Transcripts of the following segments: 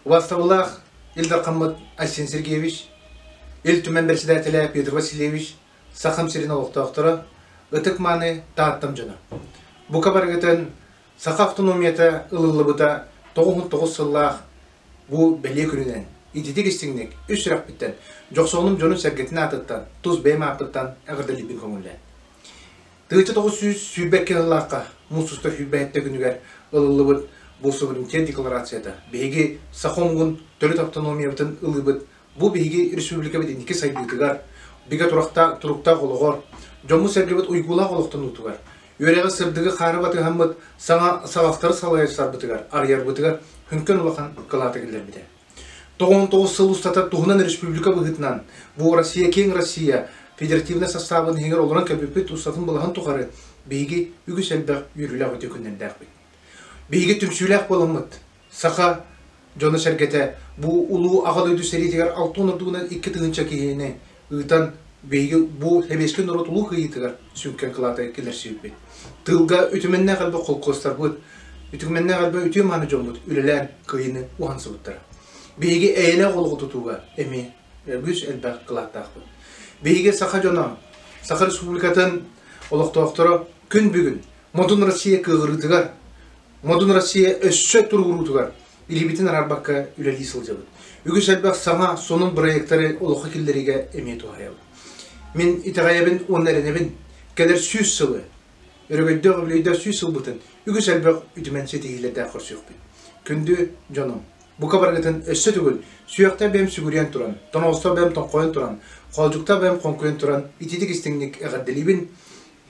Убастабыллаах Ил Дархаммыт Айсен Сергеевич, Ил Түмэн бэрэссэдээтэлэ Петр Васильевич, Сахам сирин олохтоохторо, ытык-мааны Тааттам дьоно. Бука барыгытын Саха автономията ылыллыбыта 99 сыллаах бу бэлиэ күнүнэн ититик истиҥник үс сүрэхпиттэн Дьохсоҕонум дьонун-сэргэтин аатыттан, тус бэйэм ааппыттан эҕэрдэлиибин көҥүллээн. 1922 сыллаахха муус устар 27 күнүгэр ылыллыбыт бу суверенитет декларацията биһиги саха омугун төрүт автономиябытын ылыыбыт бу биһиги республикабыт инники сайдыытыгар, бигэ туруктаах олоҕор, дьоммут-сэргэбит уйгулаах олохтонуутугар, үөрэҕи сырдыгы хаары батыһаммыт саҥа саҕахтары салайсарбытыгар, арыйарбытыгар хүҥкэн улахан кылааты киллэрбитэ. 99 сыл устата туһунан республика быһыытынан бу Россия киэҥ Россия федеративнай састаабын иһигэр олорон кэлбиппит устатын былаһын тухары биһиги үгүс элбэх үөрүүлээх үтүө күннэрдээхпит. Биһиги түмсүүлээх буоламмыт саха дьоно-сэргэтэ бу улуу Аҕа дойду сэриитигэр 60 ордугунан 2000 киһини ыытан биһиги бу сэбиэскэй норуот улуу кыайыытыгар сүҥкэн кылааты киллэрсибиппит. Тыылга үтүмэннээх элбэх холкуостарбыт, үтүмэннээх элбэх үтүө-мааны дьоммут үлэлээн кыайыыны уһансыбыттара. Биһиги эйэлээх олоҕу тутууга эмиэ үгүс элбэх кылааттаахпыт. Биһиги саха дьоно, Саха Республикатын олохтоохторо күн бүгүн Модун Россия кыаҕырыытыгар, Модун Россия өссө туругуруутугар илиибитин араарбакка үлэлии сылдьабыт. Үгүс элбэх саҥа, сонун бырайыактары олоххо киллэриигэ эмиэ туһайабыт. Мин итэҕэйэбин уонна эрэнэбин, кэлэр 100 сылы, өрөгөйдөөх үбүлүөйдээх 100 сылбытын үгүс элбэх үтүмэн ситиһиилэрдээх көрсүөхпүт. Күндү дьонум, бука барыгытын өссө төгүл сүөхтэ бэйэм сүгүрүйэн туран, тоноҕосто бэйэм тоҥхойон туран, хоолдьукта бэйэм хоҥкуйан туран ититик истиҥник эҕэрдэлиибин.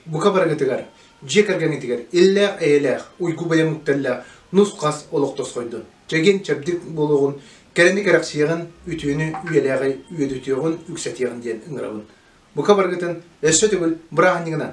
Бука барыгытыгар, дьиэ кэргэҥҥитигэр иллээх-эйэлээх, уйгу-быйаҥ үктэллээх нус-хас олох тосхойдун. Чэгиэн чэбдик буолуоҕун, кэрэни кэрэхсиэҕин, үтүөнү үйэлээҕи үөдүтүөҕүн, үксэтиэҕин диэн ыҥырабын. Бука барыгытын өссө төгүл бырааһынньыгынан!